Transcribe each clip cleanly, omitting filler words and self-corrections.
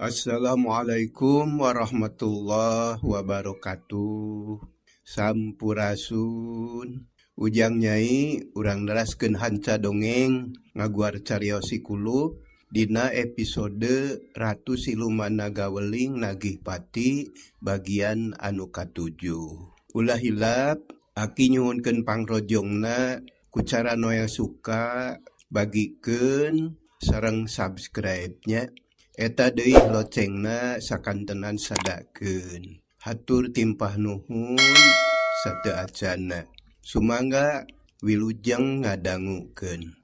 Assalamualaikum warahmatullahi wabarakatuh. Sampurasun. Ujang Nyai urang neraskeun hanca dongeng ngaguar carios Si Kulup dina episode Ratu Siluman Nagaweling Nagih Pati bagian anu katujuh. Ulah hilap aki nyuhunkeun pangrojongna ku cara Noel suka bagikeun sareng subscribe nya. Eta deui locengna sakantenan sadakeun. Hatur timpah nuhun sateu acana. Sumangga wilujeng ngadangukeun.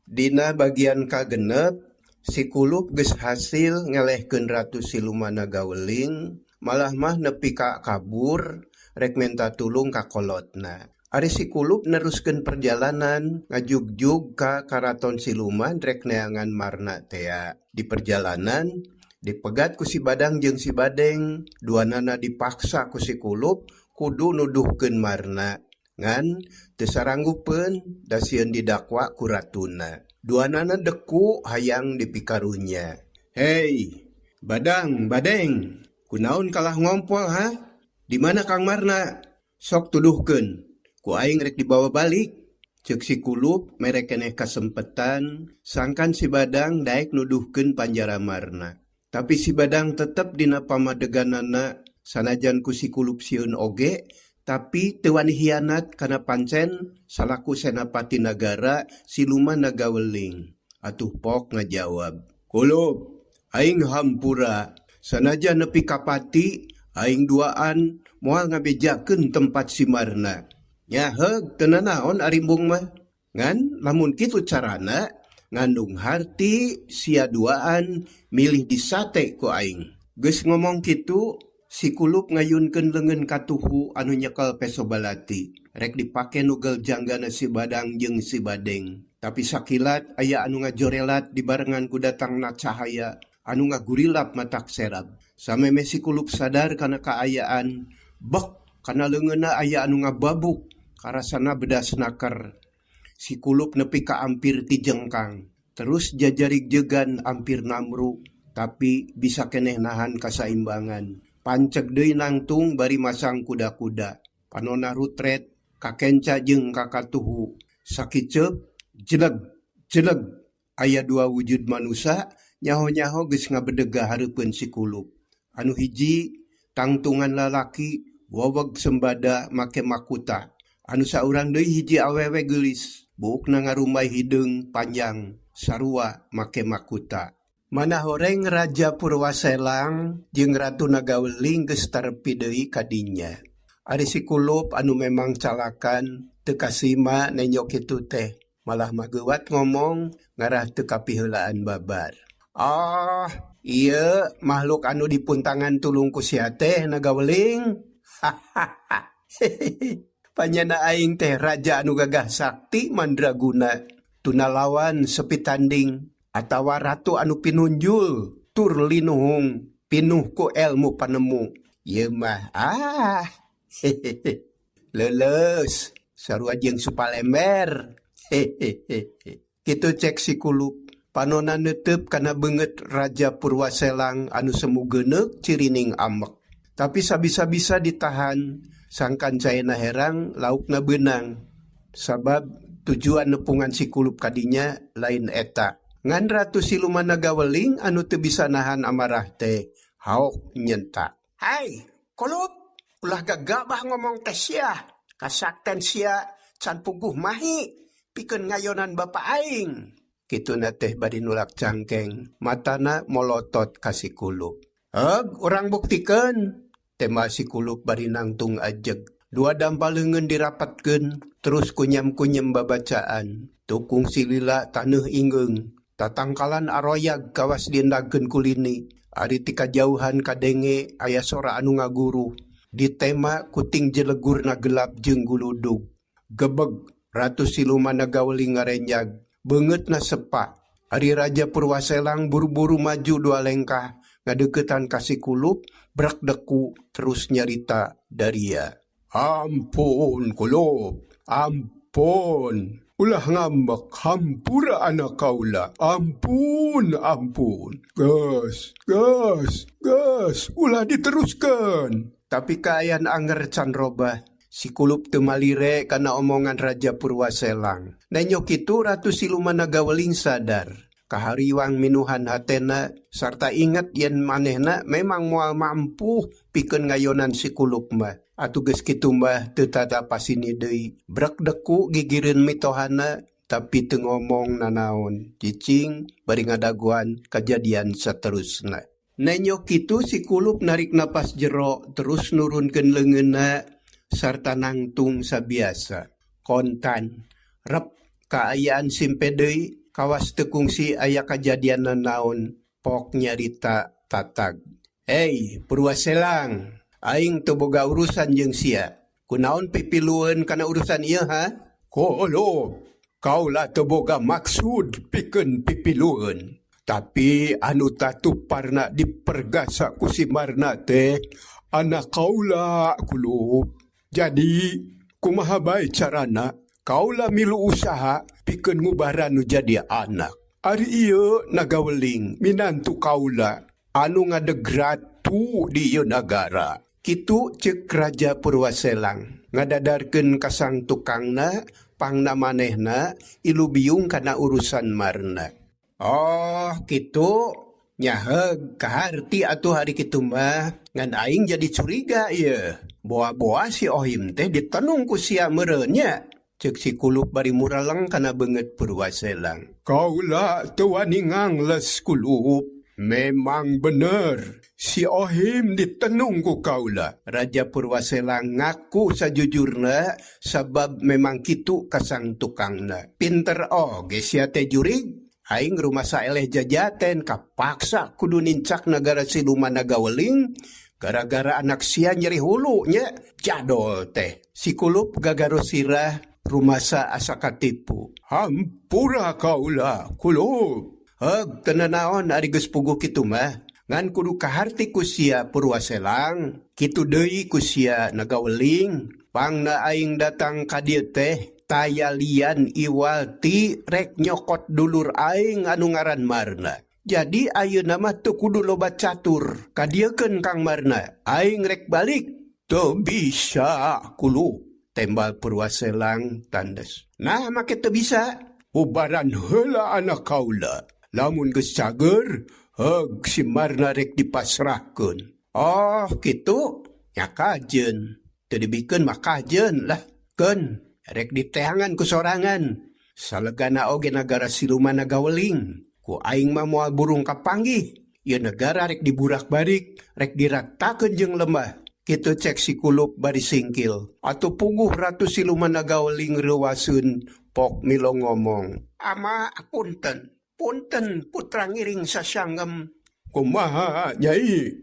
Dina bagian kagenep, si Kulup geus hasil ngelehkeun Ratu Siluman Nagaweling, malah mah nepi ka kabur rek menta tulung ka kolotna. Ari si Kulup neruskeun perjalanan ngajugjug ka Karaton Siluman rek neangan Marna tea. Di perjalanan, dipegat ku si Badang jeung si Badeng, duanana dipaksa ku si Kulup kudu nuduhkeun Marna. Ngan teu saranggupeun da sieun didakwa ku ratuna. Duanana deku hayang dipikarunya. Hei, Badang, Badeng, kunaon kalah ngompol ha? Di mana Kang Marna? Sok tuduhkeun, ku aing rek dibawa balik. Ceuk si Kulup mere keneh kasempetan sangkan si Badang daek nuduhkeun panjara Marna. Tapi si Badang tetep dina pamadeganana sanajan ku si Kulup sieun oge tapi teu wani hianat kana pancen salaku senapati nagara siluman Nagaweling. Atuh pok ngajawab. Kulup, aing hampura, sanajan nepi ka pati aing duaan moal ngabejakeun tempat si Marna. Nya heug teu nanaon arimbung mah. Ngan lamun kitu carana, ngandung harti sia duaan milih disate ku aing. Geus ngomong kitu, si Kulup ngayunkeun leungeun katuhu anu nyekel peso balati. Rek dipake nugel janggana si Badang jeung si Badeng. Tapi sakilat aya anu ngajorelat dibarengan ku datangna cahaya anu ngagurilap matak serab. Samemeh si Kulup sadar kana kaayaan, bek kana leungeunna aya anu ngababuk karasana bedas naker. Si Kulup nepi ka ampir tijengkang. Terus jajarigjegan ampir namru, tapi bisa keneh nahan kasaimbangan. Panceg deui nangtung bari masang kuda-kuda. Panona rutret, kakenca jeung kakatuhu. Sakiceup, jeleg, jeleg, aya dua wujud manusa nyaho-nyaho geus ngabedega hareupeun si Kulup. Anu hiji tangtungan lalaki woweg sembada make makuta. Anu saurang deui hiji awewe geulis, buukna ngarumbay hideung panjang sarua make makuta. Mana horeng Raja Purwaselang jeung Ratu Nagaweling geus tarepi deui ka dinya. Ari si Kulup anu memang calakan teu kasima nenjo kitu teh. Malah mageuwat ngomong ngarah teu kapiheulaan babar. Oh, ieu makhluk anu dipuntangan tulung ku sia teh Nagaweling. Hahaha. Panyana aing teh raja anu gagah sakti mandraguna, tunalawan sepi tanding atawa ratu anu pinunjul tur linuhung pinuh ku elmu panemu. Ieu mah ah. Hehehe. Leuleus sarua jeung supalember. Hehehe. Kitu cek si Kulup. Panona neuteup kana beungeut Raja Purwaselang anu semu geuneuk cirining amek. Tapi sabisa-bisa ditahan sangkan caina herang laukna beunang. Sabab tujuan nepungan si Kulup ka dinya lain eta. Ngan Ratu Siluman Nagaweling anu teu bisa nahan amarah teh haok nyentak. Hai, Kulup! Ulah gagabah ngomong teh sia. Kasakten sia can puguh mahi pikeun ngayonan bapa aing. Kituna teh bari nulak cangkeng, matana molotot ka si Kulup. Heug, urang buktikeun! Tema si Kulup bari nangtung ajeg. Dua dampa leungeun dirapatkeun, terus kunyam-kunyem babacaan. Tukung silila taneuh inggeung. Tatangkalan aroyag kawas diendagkeun ku lini. Ari ti kajauhan kadenge aya sora anu ngaguruh. Ditema ku ting jelegurna gelap jeung guludug. Gebeg, Ratu Siluman Nagaweling ngarenjag. Beungeutna sepa. Ari Raja Purwaselang buru-buru maju dua lengkah Ngadeuketan ka si Kulup, brek deku terus nyarita daria. Ampun Kulup, ampun. Ulah ngambek, hampura anak kaula. Ampun, ampun. Geus, geus, geus, ulah diteruskeun. Tapi kaayaan anger can robah. Si Kulup teu malire kana omongan Raja Purwaselang. Nenyo kitu Ratu Siluman Nagaweling sadar. Kahariwang minuhan hatena sarta inget yen manehna memang moal mampu pikeun ngayonan si Kulup mah. Atuh geus kitu mah teu tata pasini deui. Brek deku gigireun mitohana tapi teu ngomong nanaon. Cicing bari ngadagoan kajadian saterusna. Nenyo kitu si Kulup narik napas jero terus nurunkeun leungeunna sarta nangtung sabiasa. Kontan rep kaayaan simpe deui kawas teu kungsi aya kajadian nanaon pok nyarita tatag. Hey Purwaselang, aing teu boga urusan jeung sia. Kunaon pipilueun kana urusan ieu ha? Kulup, kaula teu boga maksud pikeun pipilueun. Tapi anu tatuparna dipergasa ku si Marna teh anak kaula Kulup. Jadi kumaha bae carana kaula milu usaha pikeun ngubaran nu jadi anak. Ari ieu Nagaweling minantu kaula anu ngadeg ratu di ieu nagara. Kitu ceuk Raja Purwaselang ngadadarkeun ka sang tukangna pangna manehna ilu biung kana urusan Marna. Oh kitu nyaheug kaharti atuh hari kitu mah ngan aing jadi curiga ieu. Boa-boa si Ohim teh ditenung ku sia meureun nya. Ceuk si Kulup bari muraleng kana beungeut Purwaselang. Kaula teu wani ngangles Kulup. Memang bener si Ohim ditenung ku kaula. Raja Purwaselang ngaku sajujurna sabab memang kitu ka sang tukangna. Pinter oge sia teh jurig. Aing rumasa eleh jajaten kapaksa kudu nincak nagara siluman Nagaweling gara-gara anak sia nyeri hulu nya jadol teh. Si Kulup gagaro sirah rumasa asa katipu. Hampura kaula Kulup. Heug teu nanaon ari geus puguh kitu mah. Ngan kudu kaharti ku sia Purwaselang, kitu deui ku sia Nagaweling. Pangna aing datang ka dieu teh taya lian iwal ti rek nyokot dulur aing anu ngaran Marna. Jadi ayeuna mah teu kudu loba catur. Kadiekeun Kang Marna, aing rek balik. Teu bisa Kulup, tembal Purwaselang tandes. Nah make teu bisa. Ubaran heula anak kaula. Lamun geus cager, heug si Marna rek dipasrahkeun. Oh kitu, nya kajeun. Teu dibikeun mah kajeun lah. Keun rek diteangan ku sorangan. Salegana oge nagara siluman Nagaweling. Ku aing mah moal burung kapanggih. Ieu negara rek diburak-barik, rek diratakeun jeung lemah. Kitu cek si Kulup bari singkil. Atuh puguh Ratu Siluman Nagaweling reuwaseun pok milo ngomong. Ama punten, punten putra ngiring sasanggem. Kumaha nyai?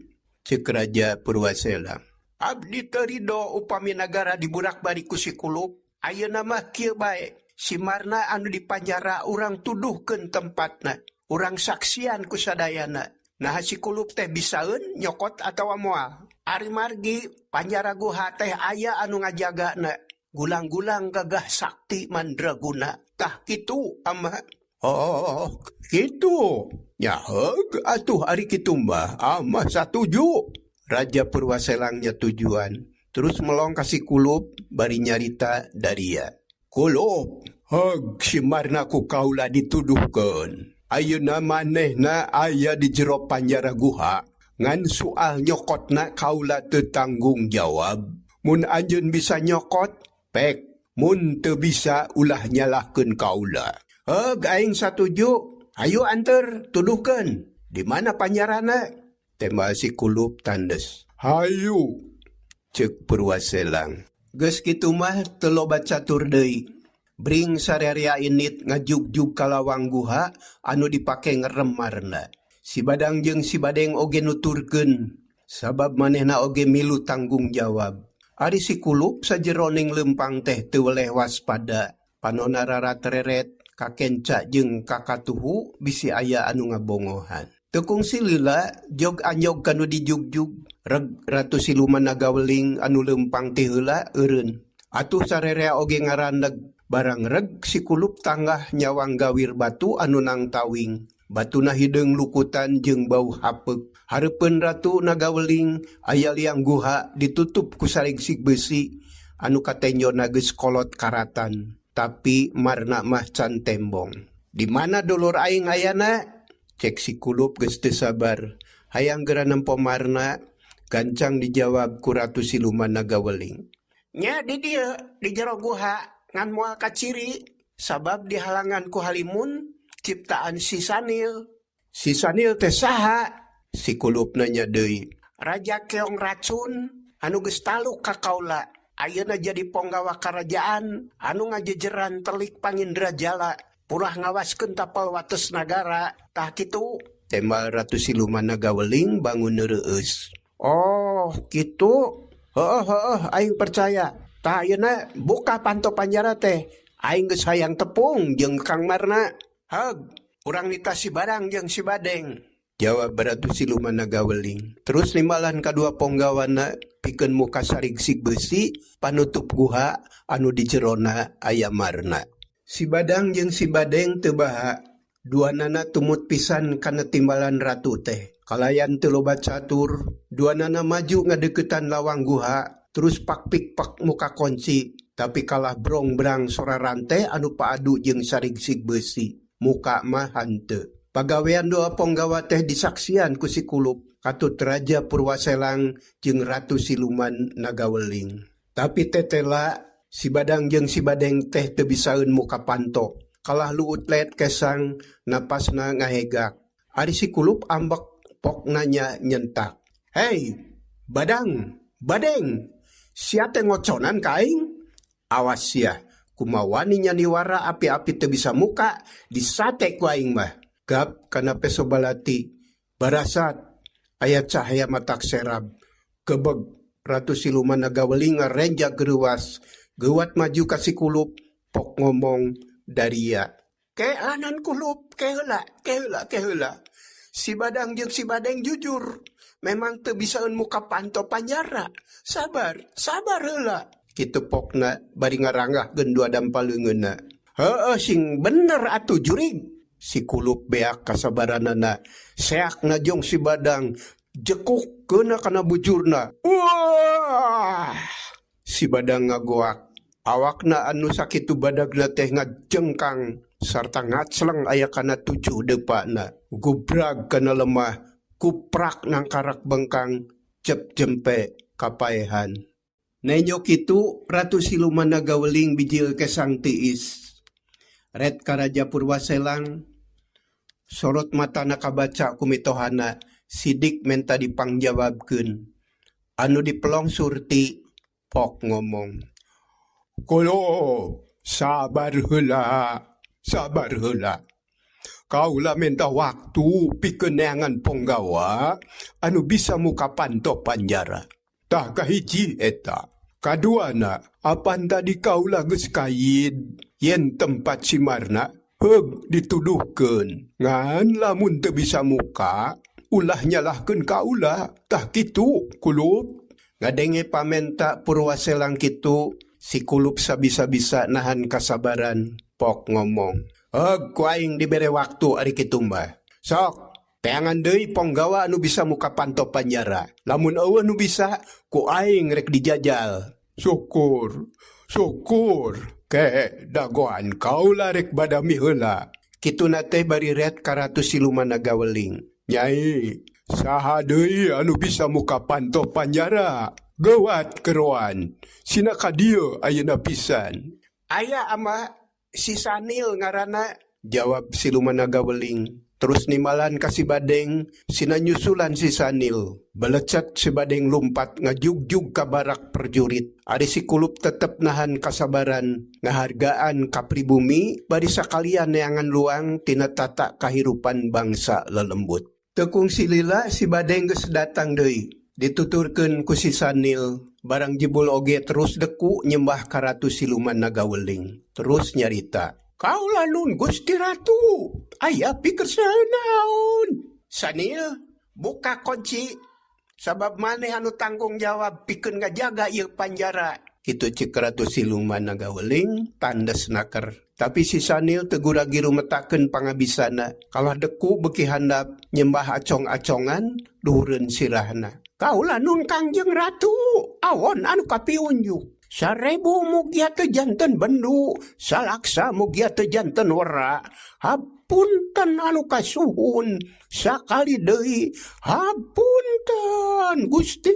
Ceuk Raja Purwaselang. Abdi teu rido upami nagara diburak-barik ku si Kulup. Ayeuna mah kieu bae. Si Marna anu dipanjara urang tuduhkeun tempatna. Urang saksian ku sadayana. Naha si Kulup teh bisaeun nyokot atawa moal. Ari margi panjara guha teh aya anu ngajagana. Gulang-gulang gagah sakti mandraguna. Tah kitu ama. Oh, kitu. Nyaheug atuh ari kitu mah ama satuju. Raja Purwaselang nyatujuan. Terus melong ka si Kulup bari nyarita daria. Kulup, heug si Marna ku kaula dituduhkeun. Ayeuna manehna aya di jero panjara guha. Ngan soal nyokotna kaula teu tanggung jawab. Mun anjeun bisa nyokot, pek. Mun teu bisa ulah nyalahkeun kaula. Heug aing satuju. Hayu anter tuduhkeun. Di mana panjarana? Tembal si Kulup tandes. Hayu, ceuk Purwaselang. Geus kitu mah teu loba catur deui. Bring sarerea init ngajugjug ka lawang guha anu dipake ngerem Marna. Si Badang jeung si Badeng oge nuturkeun sabab manehna oge milu tanggung jawab. Ari si Kulup sajeroning leumpang teh teu weleh waspada. Panona rarat-reret kakenca jeung kakatuhu bisi aya anu ngabongohan. Teu kungsi lila jog anjog ka nu dijugjug reg Ratu Siluman Nagaweling anu leumpang ti heula eureun. Atuh sarerea oge ngarandeg barang reg si kulup tanggah nyawang gawir batu anu nangtawing. Batuna hideung lukutan jeung bau hapeuk. Hareupeun Ratu Nagaweling aya liang guha ditutup ku sarigsig beusi anu katenjona geus kolot karatan tapi marna mah can tembong. Di mana dulur aing ayana? Cek si kulup geus teu sabar. Hayang geura nempo marna, gancang dijawab ku Ratu Siluman Nagaweling. Nya di dieu di jero guha ngan moal kaciri sabab dihalangan ku halimun ciptaan si Sanil. Si Sanil teh saha? Si kulup nanya deui. Raja Keong Racun anu geus taluk ka kaula ayeuna jadi ponggawa karajaan anu ngajejeran telik Pangindrajala purah ngawaskeun tapel wates nagara tah kitu. Tembal Ratu Siluman Nagaweling bangun neureueus. Oh, kitu. Heueuh heueuh aing percaya. Tah ayeuna buka panto panjara teh. Aing geus hayang tepung jeung Kang Marna. Heug, urang nitah si Badang jeung si Badeng. Jawab Ratu Siluman Nagaweling. Terus nimbalan kadua ponggawana pikeun muka sarigsig beusi panutup guha anu di jerona aya marna. Si Badang jeung si Badeng teu baha. Duanana tumut pisan kana timbalan ratu teh. Kalayan teu loba catur, duanana maju ngadeuketan lawang guha, terus pak pik pak muka kunci, tapi kalah brong-brang sora rante anu paadu jeung sarigsig beusi. Muka mah hanteu. Pagawean dua ponggawa teh disaksian ku si kulup, katut Raja Purwaselang jeung Ratu Siluman Nagaweling. Tapi tetela si Badang jeung si Badeng teh teu bisaeun muka panto. Kalah luut leet kesang napasna ngahegak. Ari si kulup ambek pok nanya nyentak. Hei, Badang, Badeng, sia teh ngoconan ka aing? Awas sia, kumaha wani nyaniwara api-api teu bisa muka, disate ku aing mah. Gap kana peso balati, barasat, aya cahaya matak serab. Gebeg, Ratu Siluman Nagaweling ngarenjag geurewas, geuwat maju ka si kulup, pok ngomong daria. Ke lanan kulup, ke heula, ke heula, ke heula. Si Badang jeung si Badeng jujur, memang teu bisaeun muka panto panjara. Sabar, sabar heula. Kitu pokna bari ngaranggahkeun dua dampal leungeunna. Heueuh sing bener atuh jurig. Si kulup beak kasabaranana. Seak najong si Badang, jekuk keuna kana bujurna. Wah! Si Badang ngagoak. Awakna anu sakitu badagna teh ngajengkang sarta ngacleng aya kana 7 deupana. Gubrag kana lemah, kuprak nangkarak bengkang, cep jempe kapaehan. Nenyo kitu Ratu Siluman Nagaweling bijil kesang tiis. Red ka Raja Purwaselang, sorot matana kabaca ku mitohana, sidik menta dipangjawabkeun. Anu dipelong Surti pok ngomong. Kulup, sabar heula, sabar heula. Kaula minta waktu pikeun neangan ponggawa anu bisa muka panto panjara. Tah kahiji eta. Kaduana, apan tadi kaula geus kayid yen tempat si Marna heug dituduhkeun. Ngan lamun teu bisa muka, ulah nyalahkeun kaula. Tah kitu, kulup. Ngadenge pamenta Purwaselang kitu, si kulup sabisa-bisa nahan kasabaran, pok ngomong. Heug ku aing dibere waktu ari kitu mah. Sok, teangan deui ponggawa anu bisa muka panto panjara. Lamun eueuh nu bisa, ku aing rek dijajal. Syukur, syukur. Ke dagoan kaula rek badami heula. Kituna teh bari ret ka Ratu Siluman Nagaweling. Nyai, saha deui anu bisa muka panto panjara? Geuwat keroan, sina ka dieu ayeuna pisan. Aya ama si Sanil ngaranna, jawab Siluman Nagaweling. Terus nimbalan ka si Badeng, sina nyusulan si Sanil. Belecet si Badeng lumpat ngajugjug ka barak perjurit. Ari si kulup tetep nahan kasabaran, ngahargaan ka pribumi, bari sakalian neangan luang tina tata kahirupan bangsa lelembut. Teu kungsi lila si Badeng geus datang deui. Dituturkeun ku si Sanil, barang jebul oge terus deku nyembah ka Ratu Siluman Nagaweling. Terus nyarita, Kaula nun Gusti Ratu, aya pikerseunaon. Sanil, buka kunci sabab maneh anu tanggung jawab pikeun ngajaga ieu panjara. Kitu cek Ratu Siluman Nagaweling tandes naker. Tapi si Sanil teu gura-giru metakeun pangabisana. Kalah deku beuki handap nyembah acong-acongan luhureun sirahna. Kaula nun Kangjeng Ratu, awon anu kapiunjuk. Sarebu mugia teu janten bendu, salaksa mugia teu janten wera. Hapunten anu kasuhun, sakali deui hapunten Gusti.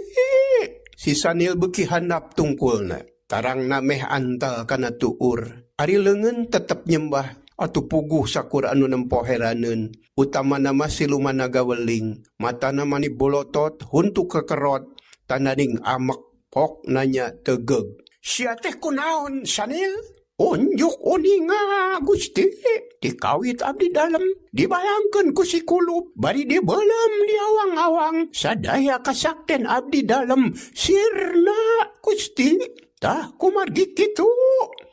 Si Sanil beuki handap tungkulna. Tarangna meh antal kana tuur. Ari leungeun tetep nyembah atuh puguh sakur anu nempo heraneun. Utamana mah Siluman Nagaweling. Matana mani bolotot huntu kekerot tananing amek pok nanya tegeg. Sia teh kunaon Sanil? Unjuk uninga Gusti. Dikawit abdi dalem dibayangkeun ku si Kulup bari dibeuleum di awang-awang sadaya kasakten abdi dalem sirna Gusti. Tah kumargi kitu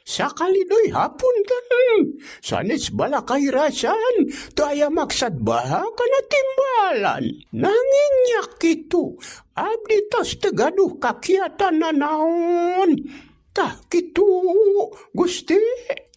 sakali deui hapunten sanes balakairasan teu aya maksad baha kana timbalan nanging nya kitu abdi tos teu gaduh kakiatan nanaon. Tah kitu Gusti.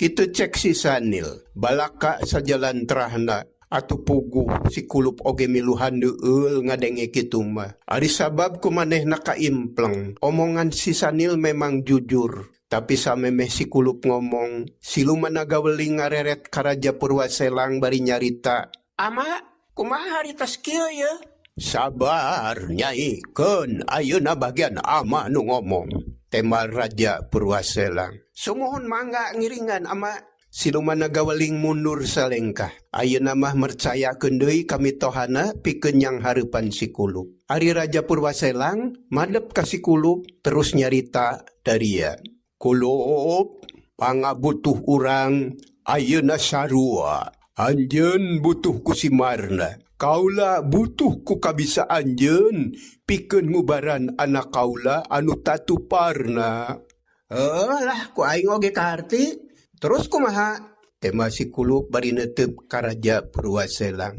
Kitu cek si Sanil balaka sajalantrahna atuh puguh si Kulup oge milu handeueul ngadenge kitu mah. Ari sabab ku manehna kaimpleng omongan si Sanil memang jujur. Tapi samemeh si Kulup ngomong, Siluman Nagaweling ngareret ka Raja Purwaselang bari nyarita. Ama, kumaha harita kieu ye? Sabar Nyai, keun ayeuna bagian ama nu ngomong. Tembal Raja Purwaselang. Sumuhun mangga ngiringan ama. Siluman Nagaweling mundur salengkah. Ayeuna mah mercayakeun deui ka mitohana pikeun nyanghareupan si Kulup. Ari Raja Purwaselang madep ka si Kulup terus nyarita daria. Kulup, pangabutuh urang ayeuna sarua. Anjeun butuh ku si Marna. Kaula butuh ku kabisa anjeun pikeun ngubaran anak kaula anu tatuparna. Heuh lah ku aing oge kaharti. Terus kumaha? Tema si Kulup bari neuteup ka Raja Purwaselang.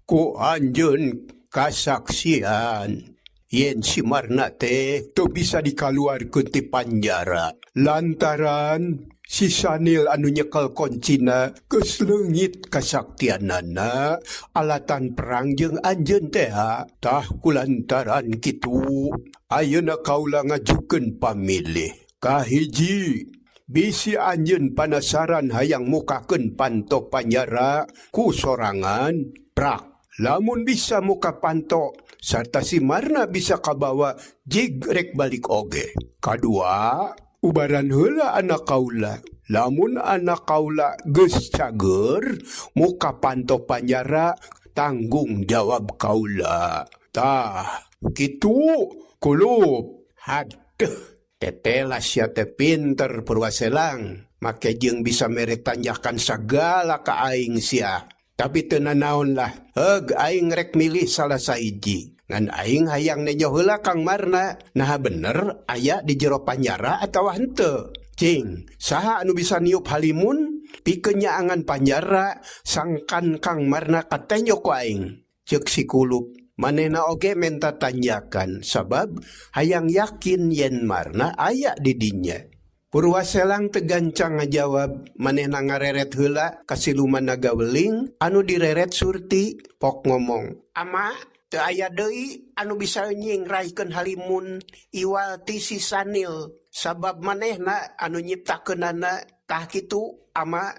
Ku anjeun kasaksian yen si Marna teh teu bisa dikaluarkeun ti panjara lantaran si Sanil anu nyekel koncina geus leungit kasaktianana alatan perang jeung anjeun teh. Tah kulantaran kitu ayeuna kaula ngajukeun pamilih. Kahiji, bisi anjeun panasaran hayang mukakeun panto panjara ku sorangan prak. Lamun bisa muka panto sarta si Marna bisa kabawa jig rek balik oge. Kadua, ubaran heula anak kaula. Lamun anak kaula geus cager muka panto panjara tanggung jawab kaula. Tah kitu Kulup. Haduh, tetela sia teh pinter Purwaselang. Make jeung bisa mere tanjakan sagala ka aing sia. Tapi teu nanaon lah, heug aing rek milih salah sahiji. Ngan aing hayang nenjo heula Kang Marna, naha bener aya di jero panjara atawa henteu. Cing, saha anu bisa niup halimun pikeun nyaangan panjara sangkan Kang Marna katenjo ku aing. Ceuk si Kulup, manehna oge menta tanjakan sabab hayang yakin yen Marna aya di dinya. Purwaselang teu gancang ngajawab, manehna ngareret heula ka Siluman Nagaweling anu direret Surti pok ngomong. Ama, teu aya deui anu bisa nyingraikeun halimun iwal ti si Sanil sabab manehna anu nyiptakeunana. Tah kitu ama.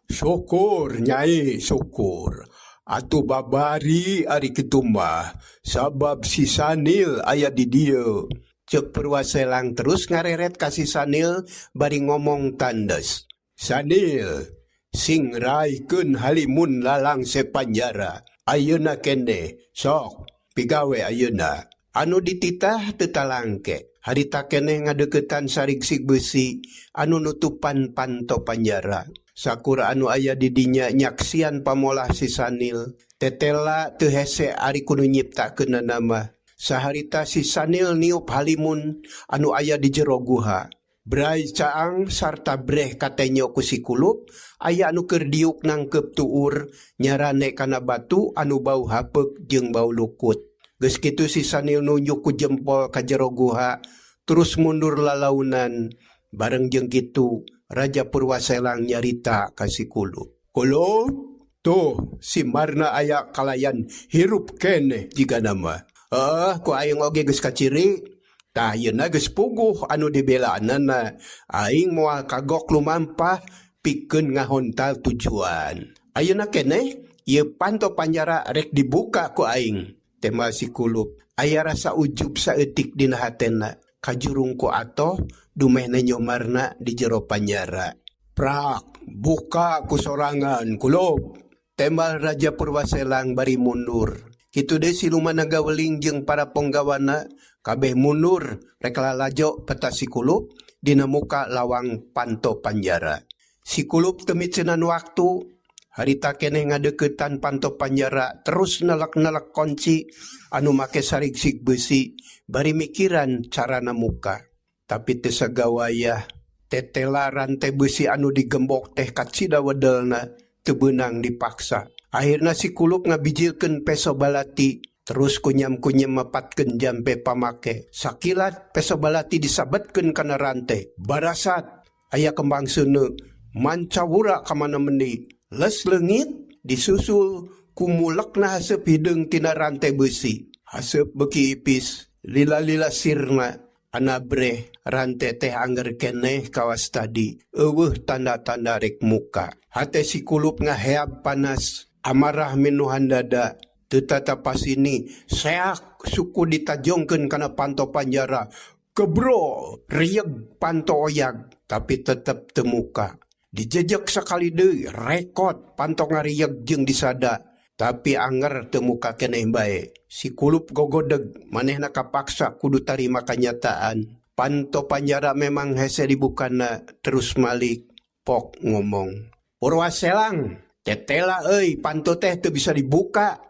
Syukur Nyai, syukur. Atuh babari ari kitu mah sabab si Sanil aya di dieu. Ceuk Purwaselang terus ngareret ka si Sanil bari ngomong tandes. Sanil, sing raikeun halimun lalangse panjara. Ayeuna keneh, sok pigawe ayeuna. Anu dititah teu talangke. Harita keneh ngadeuketan sarigsig beusi anu nutupan panto panjara. Sakur anu aya di dinya nyaksian pamolah si Sanil. Tetela teu hese ari kudu nyiptakeunana mah. Saharita si Sanil niup halimun anu aya di jero guha. Brai caang sarta breh katenyo ku si Kulup aya anu keur diuk nangkeup tuur nyarande kana batu anu bau hapeuk jeung bau lukut. Geus kitu si Sanil nunjuk ku jempol ka jero guha terus mundur lalaunan. Bareng jeung kitu Raja Purwaselang nyarita ka si Kulup. Kulup, tuh si Marna aya kalayan hirup keneh jigana mah. Heuh ku aing oge geus kaciri. Tah ayeuna geus puguh anu dibelaanana. Aing moal kagok lumampah pikeun ngahontal tujuan. Ayeuna keneh ieu panto panjara rek dibuka ku aing. Tembal si Kulup. Aya rasa ujub saeutik dina hatena. Kajurung ku atoh dumeh nenjo Marna di jero panjara. Prak, buka ku sorangan, Kulup! Tembal Raja Purwaselang bari mundur. Kitu deui siluman Naga Weling jeung para ponggawana kabeh mundur rek lalajo peta si Kulup dina muka lawang panto panjara. Si Kulup teu miceunan waktu, harita keneh ngadeuketan panto panjara terus nelek-nelek konci anu make sarigsig beusi bari mikiran carana muka. Tapi teu sagawayah, tetela rante beusi anu digembok teh kacida wedelna teu beunang dipaksa. Akhirna si Kulup ngabijilkeun peso balati, terus kunyam-kunyam mapatkeun jampe pamake. Sakilat peso balati disabetkeun kana rante. Barasat aya kembang seuneu mancawura ka mana mendi. Les leungit disusul ku mulekna haseup hideung tina rante beusi. Haseup beuki ipis, lila-lila sirna. Anabreh rante teh angger keneh kawas tadi. Eueuh tanda-tanda rek muka. Hate si Kulup ngaheab panas, amarah minuhan dada. Teu tatapasini, seak suku ditajongkeun kana panto panjara. Gebro, rieg panto oyag, tapi tetep teu muka. Dijejek sakali deui, rekot panto ngarieg jeung disada. Tapi anger teu muka keneh bae. Si Kulup gogodeg, manehna kapaksa kudu tarima kanyataan. Panto panjara memang hese dibukana, terus malik pok ngomong. Purwaselang, tetela euy, panto teh teu bisa dibuka.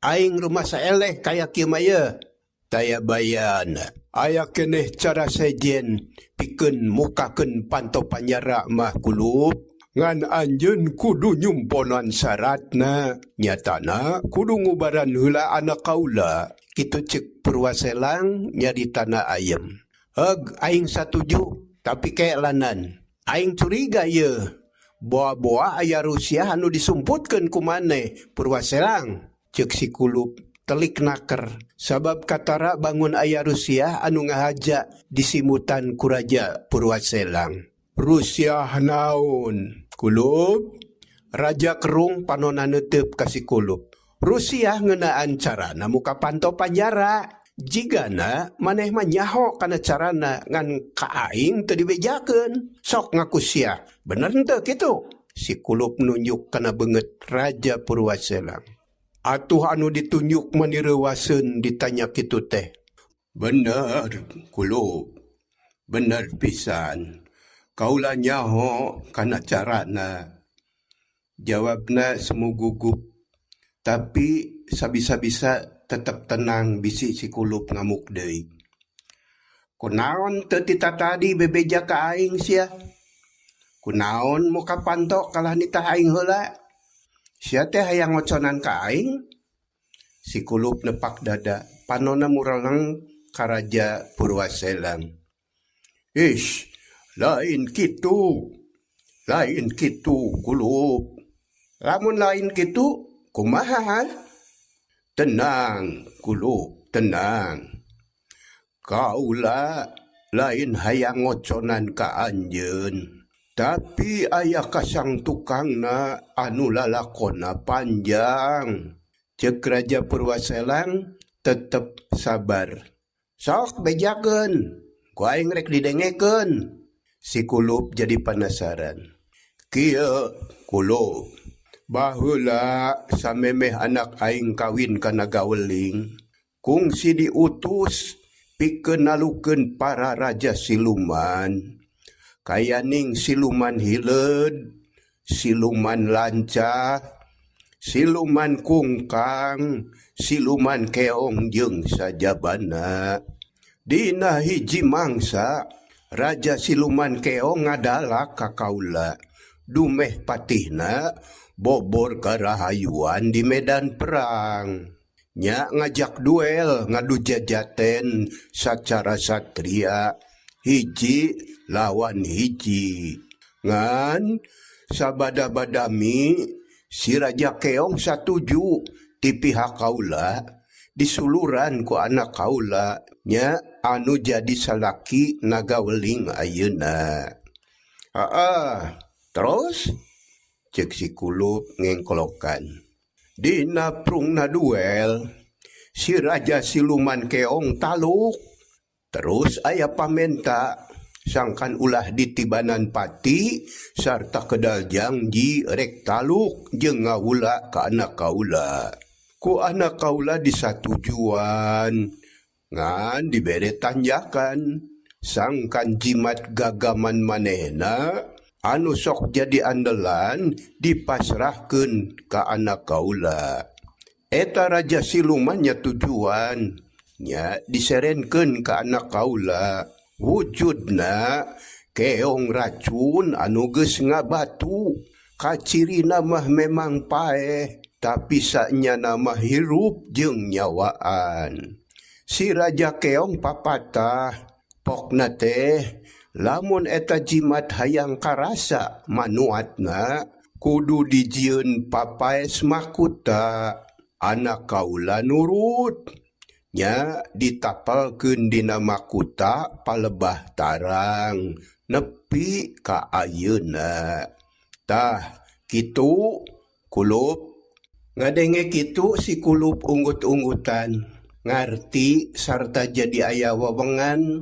Aing rumasa eleh kaya kieu mah yeuh. Taya bayana, aya keneh cara sejen pikeun mukakeun panto panjara mah Kulup. Ngan anjeun kudu nyumponan syaratna, nyatana kudu ngubaran heula anak kaula. Kitu ceuk Purwaselang nyaritana ayem. Heug aing satuju, tapi ke lanan. Aing curiga yeuh, boa-boa aya Rusia anu disumputkeun ku maneh Purwaselang. Ceuk si Kulup telik naker, sabab katara bangun aya Rusia anu ngahaja disimutan ku Raja Purwaselang. Rusia naon? Kulup? Raja Kerung panona neuteup ka si Kulup. Rusia ngeunaan carana muka panto panjara. Jigana maneh mah nyaho kana carana ngan ka aing teu dibejakeun. Sok ngaku sia. Bener henteu kitu? Si Kulup nunjuk kana beungeut Raja Purwaselang. Atuh anu ditunjuk mah direuwaseun ditanya kitu teh. Bener, Kulup. Bener pisan. Kaula nyaho kana carana. Jawabna semu gugup. Tapi sabisa-bisa tetep tenang bisi si Kulup ngamuk deui. Kunaon teu ti tatadi bebeja ka aing sia? Kunaon muka panto kalah nitah aing heula? Sia teh hayang ngoconan ka aing? Si Kulup nepak dada, panona mureleng ka Raja Purwaselang. Ish, lain kitu. Lain kitu, Kulup. Lamun lain kitu, kumaha ha? Tenang, Kulup, tenang. Kaula lain hayang ngoconan ka anjeun. Tapi aya kasang tukangna anu lalakonna panjang. Ceuk Raja Purwaselang tetep sabar. Sok bejakeun, ku aing rek didengekeun. Si Kulup jadi panasaran. Kieu, Kulup. Baheula samemeh anak aing kawin ka Naga Weling, kungsi diutus pikeun nalukeun para raja siluman. Kayaning siluman hileud, siluman lancah, siluman kungkang, siluman keong jeung sajabana. Dina hiji mangsa, Raja Siluman Keong ngadalak ka kaula dumeh patihna bobor karahayuan di medan perang. Nya ngajak duel ngadu jajaten sacara satria hiji lawan hiji. Ngan sabada-badami si Raja Keong satuju ti pihak kaula disuluran ku anak kaula nya anu jadi salaki Naga Weling ayeuna. Haah, terus? Cek si Kulup ngengkolokan. Dina prungna duel, si Raja Siluman Keong taluk. Terus aya pamenta sangkan ulah ditibanan pati sarta kedal jangji rek taluk jeung ngawula ka anak kaula. Ku anak kaula disatujuan ngan dibere tanjakan sangkan jimat gagaman manehna anu sok jadi andelan dipasrahkeun ka anak kaula. Eta raja siluman nyatujuan nya diserenkeun ka anak kaula wujudna keong racun anu geus ngabatu kacirina mah memang paeh tapi sanyana mah hirup jeung nyawaan. Si raja keong papatah pokna teh lamun eta jimat hayang karasa manuatna kudu dijieun papaes mahkuta. Anak kaula nurut nya ditapalkeun dina mahkuta palebah tarang nepi ka ayeuna. Tah kitu Kulup. Ngadenge kitu si Kulup unggut-unggutan ngarti sarta jadi aya wewengan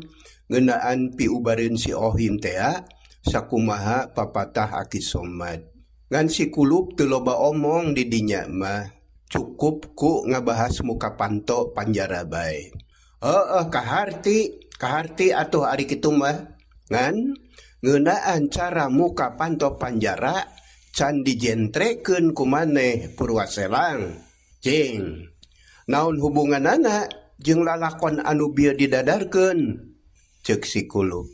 ngeunaan piubareun si Ohim tea sakumaha papatah Aki Somad. Ngan si Kulup teu loba omong di dinya mah, cukup ku ngabahas muka panto panjara bae. Heueuh kaharti, kaharti atuh ari kitu mah. Ngan ngeunaan cara muka panto panjara can dijentrekeun ku maneh Purwaselang. Cing, naon hubunganana jeung lalakon anu bieu didadarkeun? Ceuk si Kulup.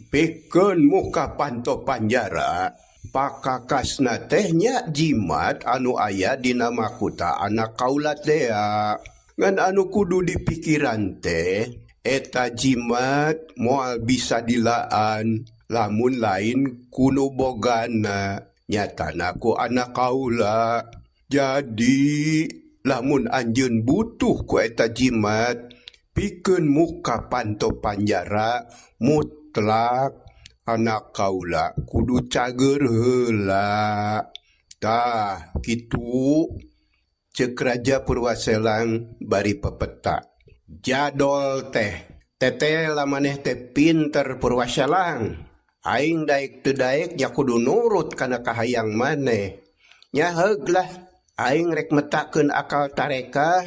Pikeun muka panto panjara, pakakasna teh nya jimat anu aya dina makuta anak kaula tea. Ngan anu kudu dipikiran teh eta jimat moal bisa dilaan lamun lain ku nu bogana nyatana ku anak kaula. Jadi lamun anjeun butuh ku eta jimat pikeun muka panto panjara mutlak anak kaula kudu cager heula. Tah kitu ceuk Raja Purwaselang bari pepeta. Jadol teh tetela maneh teh pinter Purwaselang. Aing daek teu daek nya kudu nurut kana kahayang maneh. Nya heug lah aing rek metakeun akal tareka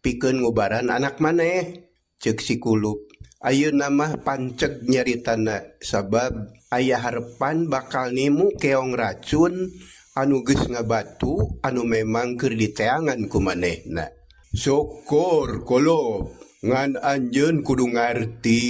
pikeun ngubaran anak maneh. Ceuk si Kulup. Ayeuna mah panceg nyaritana sabab aya harepan bakal nimu keong racun anu geus ngabatu anu memang keur diteangan ku manehna. Syukur Kulup ngan anjeun kudu ngarti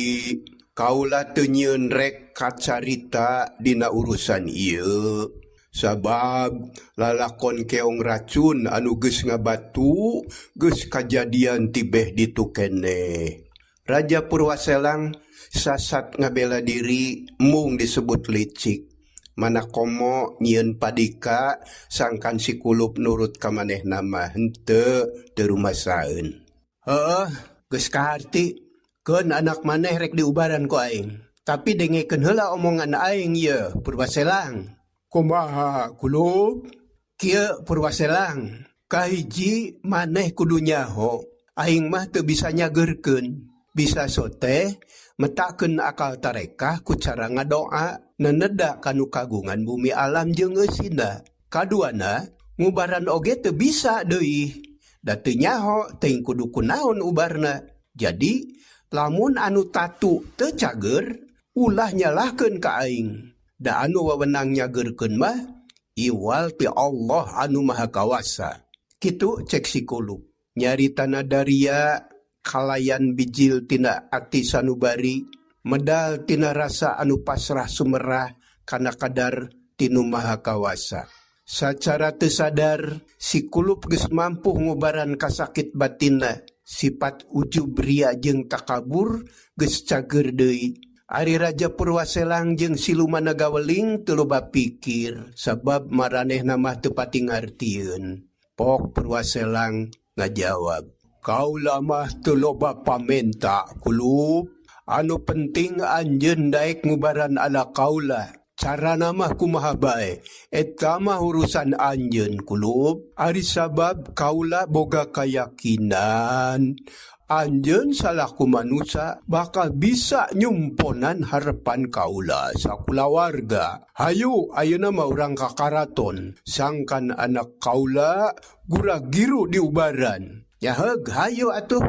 kaula teu nyieun rek kacarita dina urusan ieu. Sabab lalakon keong racun anu geus ngabatu geus kajadian tibeh ditu keneh. Raja Purwaselang sasat ngabela diri mung disebut licik. Mana komo nyieun padika sangkan si Kulup nurut ka manehna mah henteu teu rumasaeun. Heueuh, geus kaharti keun anak maneh rek diubaran ku aing. Tapi dengekeun heula omongan aing ieu Purwaselang. Kumaha Kulup? Kieu Purwaselang, kahiji maneh kudu nyaho aing mah teu bisa nyageurkeun. Bisa sote metakeun akal tarekah ku cara ngadoa neneda kanu kagungan bumi alam jeung eusina. Kaduana ngubaran oge teu bisa deui da teu nyaho teuing kudu kunaon ubarna. Jadi lamun anu tatu teu cager ulah nyalahkeun ka aing. Da anu wewenang nyageurkeun mah iwal ti Allah anu Maha Kawasa. Kitu cek si Kulup. Nyaritana daria kalayan bijil tina ati sanubari. Medal tina rasa anu pasrah sumerah kana kadar ti Nu Maha Kawasa. Sacara teu sadar, si Kulup geus mampuh ngubaran kasakit batinna. Sipat ujub ria jeung takabur geus cageur deui. Ari Raja Purwaselang jeung Siluman Nagaweling teu loba pikir sabab maranehna mah teu pati ngartieun. Pok Purwaselang ngajawab. Kaula mah teu loba pamenta, Kulup. Anu penting anjeun daek ngubaran anak kaula. Carana mah kumaha bae, eta mah urusan anjeun, Kulup. Ari sabab kaula boga kayakinan anjeun salaku manusa bakal bisa nyumponan harepan kaula sakulawarga. Hayu ayeuna mah urang ka karaton, sangkan anak kaula gura-giru diubaran. Nya heug hayu atuh,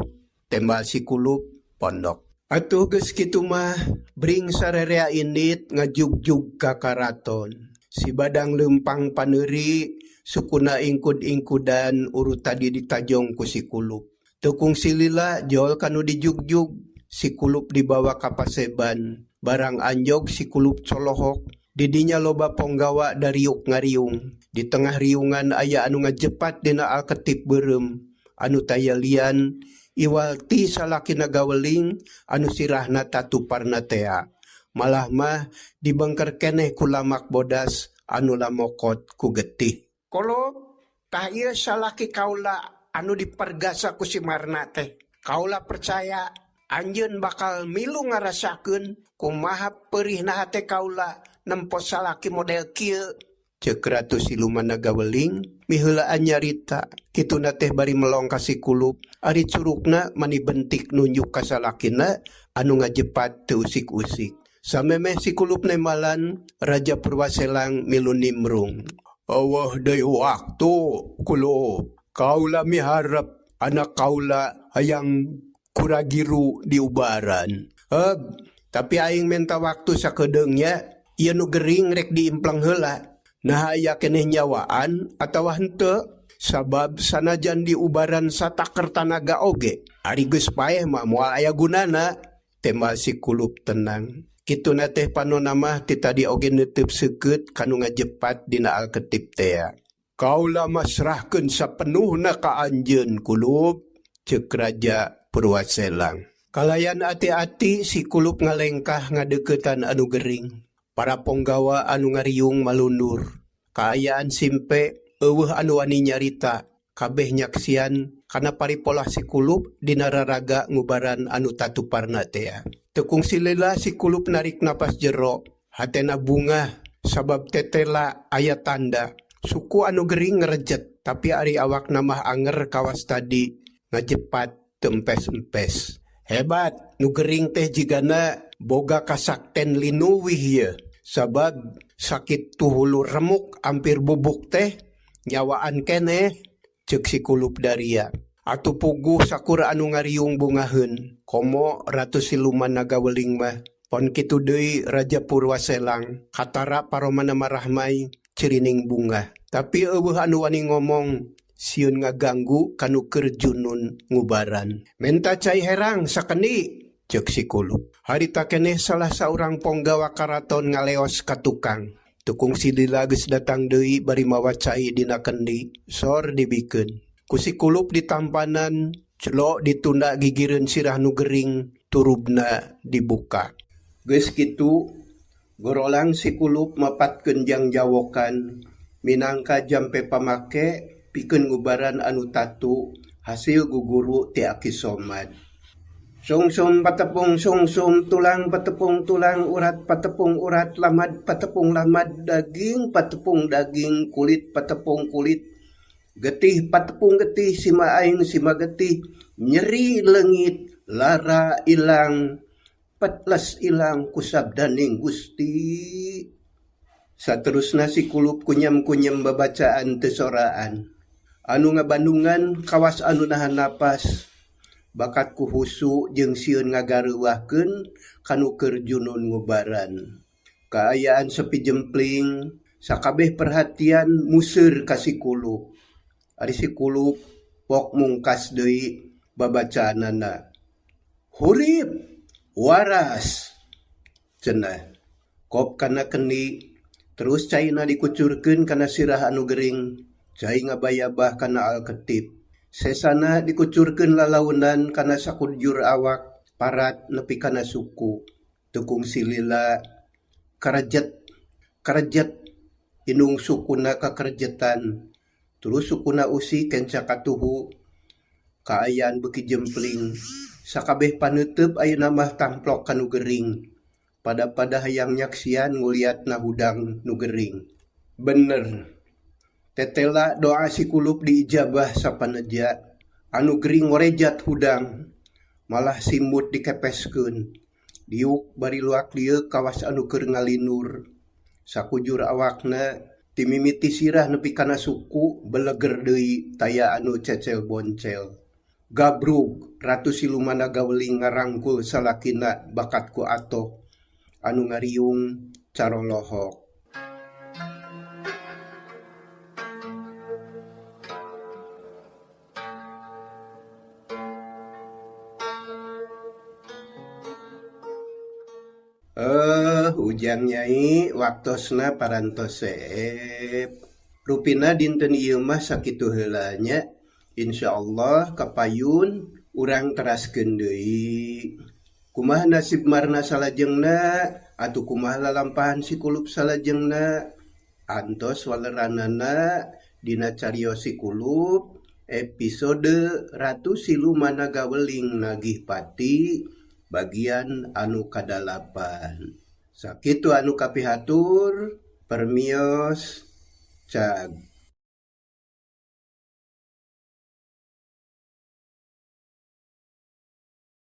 tembal si Kulup pondok. Atuh geus kitu mah bring sarerea indit ngajugjug ka karaton. Si Badang leumpang paneuri, sukuna ingkud-ingkudan urut tadi ditajong ku si Kulup. Teu kungsi lila jol ka nu dijugjug, si Kulup dibawa ka paseban. Barang anjog si Kulup colohok, di dinya loba ponggawa dariuk ngariung. Di tengah riungan aya anu ngajepat dina alketip beureum, anu taya lian iwal ti salaki Nagaweling anu sirahna tatuparna tea. Malah mah dibengker keneh ku lamak bodas anu lamokot ku getih. Kulup, tah ieu salaki kaula anu dipergasa ku si Marna teh. Kaula percaya anjeun bakal milu ngarasakeun kumaha peurihna hate kaula nempo salaki model kieu. Ceuk Ratu Siluman Nagaweling miheulaan nyarita, kituna teh bari melong ka si Kulup, ari curukna mani bentik nunjuk ka salakina anu ngajepat teu usik-usik. Samemeh si Kulup nembalan, Raja Purwaselang milu nimrung. Eueuh deui waktu, Kulup. Kaula miharep anak kaula hayang kuragiru diubaran. Heug, tapi aing menta waktu sakedeung nya, ieu nu gering rek diimpleng heula. Naha aya keneh nyawaan atawa henteu, sabab sanajan diubaran sataker tanaga oge, ari geus paeh mah moal aya gunana, tembal si Kulup tenang. Kituna teh panonna mah ti tadi oge neuteup seukeut ka nu ngajepat dina alketip tea. Kaula masrahkeun sapenuhna ka anjeun, Kulup, ceuk Raja Purwaselang. Kalayan ati-ati si Kulup ngalengkah ngadeuketan anu gering. Para ponggawa anu ngariung malundur. Kaayaan simpe, eueuh anu wani nyarita, kabeh nyaksian kana paripolah si Kulup dina raraga ngubaran anu tatuparna tea. Teu kungsi lila si Kulup narik napas jero, hatena bungah sabab tetela aya tanda. Suku anu gering ngerejet, tapi ari awakna mah anger kawas tadi ngajepat teu empes-empes. Hebat, nu gering teh jigana boga kasakten linuwih ieu, sabab sakitu hulu remuk ampir bubuk teh nyawaan keneh, ceuk si Kulup daria. Atuh puguh sakur anu ngariung bungaheun, komo Ratu Siluman Nagaweling mah. Pon kitu deui Raja Purwaselang, katara paromana marahmai cirining bungah. Tapi eueuh anu wani ngomong, sieun ngaganggu ka nu keur junun ngubaran. Menta cai herang sakendi, ceuk si Kulup. Harita keneh salah saurang ponggawa karaton ngaleos ka tukang. Teu kungsi lila geus datang deui bari mawa cai dina kendi, sor dibikeun. Ku si Kulup ditampanan, celo ditunda gigireun sirah nu gering, turubna dibuka. Geus kitu, gorolang si Kulup mapatkeun jangjawokan minangka jampe pamake pikeun ngubaran anu tatu hasil guguru ti Aki Somad. Sungsum patepung sungsum, tulang patepung tulang, urat patepung urat, lamad patepung lamad, daging patepung daging, kulit patepung kulit, getih patepung getih, sima aing sima getih, nyeri leungit, lara ilang, petles ilang ku sabdaning Gusti. Saterusna si Kulup kunyam-kunyam babacaan teu soraan. Anu ngabandungan kawas anu nahan napas, bakat ku husu jeung sieun ngagareuwahkeun ka nu keur junun ngubaran. Kaayaan sepi jempling, sakabeh perhatian museur ka si Kulup. Ari si Kulup pok mungkas deui babacaanana. Hurip! Waras! Cenah. Kop kana kendi, terus caina dikucurkeun kana sirah anu gering, cai ngabayabah kana alketip. Sesana dikucurkeun lalaunan kana sakujur awak, parat nepi kana suku. Teu kungsi lila, karejet karejet indung sukuna kakerejetan, terus sukuna usi kenca katuhu. Kaayaan beuki jempling, sakabeh paneuteup ayeuna mah tamplok ka nu gering, pada-pada hayang nyaksian nguliatna hudang nu gering. Bener, tetela doa si kulup diijabah sapaneja, anu gering ngorejat hudang, malah simbut dikepeskeun, diuk bari luak-lieuk kawas anu keur ngalinur. Sakujur awakna ti mimiti sirah nepi kana suku beleger deui taya anu cecel boncel. Gabrug Ratu Siluman Nagaweling ngarangkul salakina bakat ku Atok anu ngariung carolohok. Eh, ujang Nyai waktosna parantos seep. Rupina dinten ieu mah sakitu heula nya. Insyaallah kapayun urang teraskeun deui. Kumaha nasib Marna salajengna atuh kumaha lalampahan si kulup salajengna? Antos waleranana dina carios si kulup episode Ratu Siluman Nagaweling Nagih Pati bagian anu kadalapan. Sakitu anu kapihatur, permios, cag.